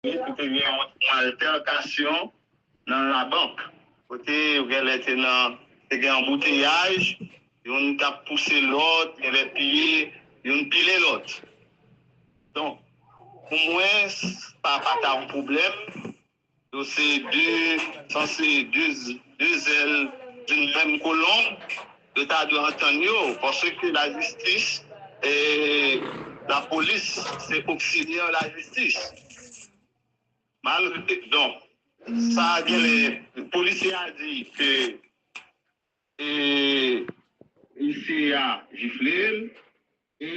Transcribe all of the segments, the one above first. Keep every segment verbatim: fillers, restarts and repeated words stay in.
Pou te gen yon altèkasyon nan labank. Kote yo genlè te nan, te gen anbouteyaj, youn t ap pouse lòt, genlè piye, youn pile lòt. Donk, pou mwen, sa pa ta yon pwoblèm. Yo se de, sanse de, de zèl d'une même colombe. Yo ta dwe antann yo, paske lajistis, e, lapolis, se oksilyè lajistis. Malgre, donk, sa genlè, polisye a di ke, e, huissier a jifle l, e,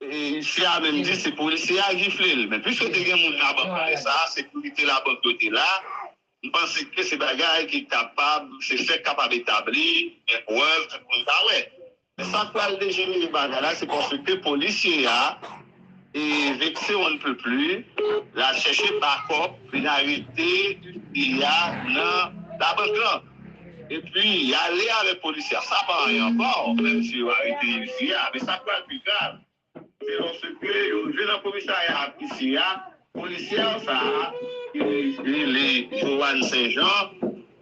e huissier a menm di se polisye a jifle l. Men piske te gen moun labank lè sa, sekirite labank yo te la, m panse ke se bagay ki kapab, se fèt kapab etabli, gen prèv, tout moun ka wè. Men sa k pral dejenere bagay la, se paske polisye a, e, vekse on ne peut plus, l al chèche bakòp, vin arete huissier a nan labank lan. Epi, y ale avèk polisye a. Sa pa anyen ankò, menm si yo arete huissier a, men sa k pral pi grav, se lòske yo rive nan komisarya ak huissier a, polisye sa a, ki rele Joanne Saint-Jean,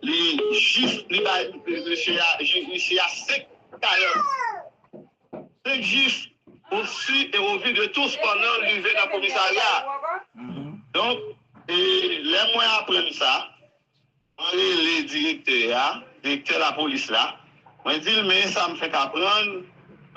li jif, li bay mesye a, huissier a senk tayòl. Senk jif, au su et au vu de tous, pandan l rive nan komisarya. Donk, e, lè mwen aprann sa, mwen rele direktè a, direktè lapolis la. Mwen di l, men sa m fenk aprann,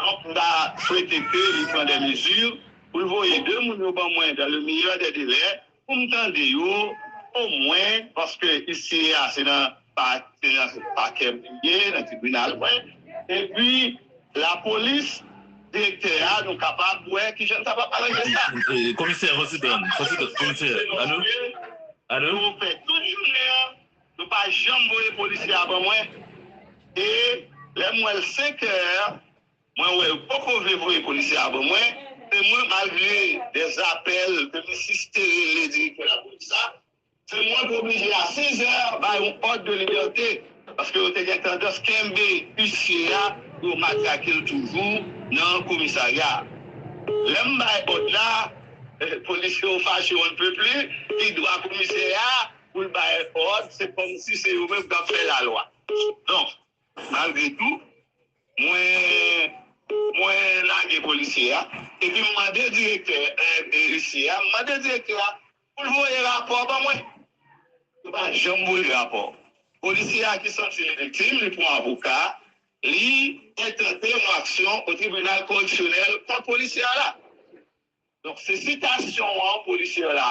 donk m ta swete ke li pran de mezi pou l voye de moun yo ban mwen dans le meilleur des délais, pou m tande yo, omwen, paske huissier a se nan pa, se nan pakè mwen ye, nan tribinal mwen. Epi, lapolis, direktè a, nou kapab wè kijan n kapab aranje sa. E, komisè, fò ti tann, fò ti tann, komisè. Alo? Alo? Nou fè tout jounen an, nou pa janm voye polisye a ban mwen. E lè m wè l senkè, mwen wè yo poko vle voye polisye a ban mwen. Se mwen, malgre dèzapèl, ke m ensiste rele direktè lapolis la, se mwen k oblije a sèzè bay yon òd de libète. Paske yo te gen tandans kenbe huissier a pou yo matrake l toujou nan komisarya a. Lè m bay òd la, eh, polisye yo fache on ne peut plus, ki dwa komisè a pou l bay òd, se kòmsi se yo menm k ap fè lalwa. Donk, malgre tou, mwen, mwen lage polisye a, epi m mande direktè, eh, eh, huissier a, m mande direktè a pou l voye rapò ban mwen. Yo pa janm voye rapò. Polisye a ki santi li viktim, li pran avoka, li entante yon aksyon o tribinal koreksyonèl kont polisye a la. Donk, se sitasyon an, polisye a la,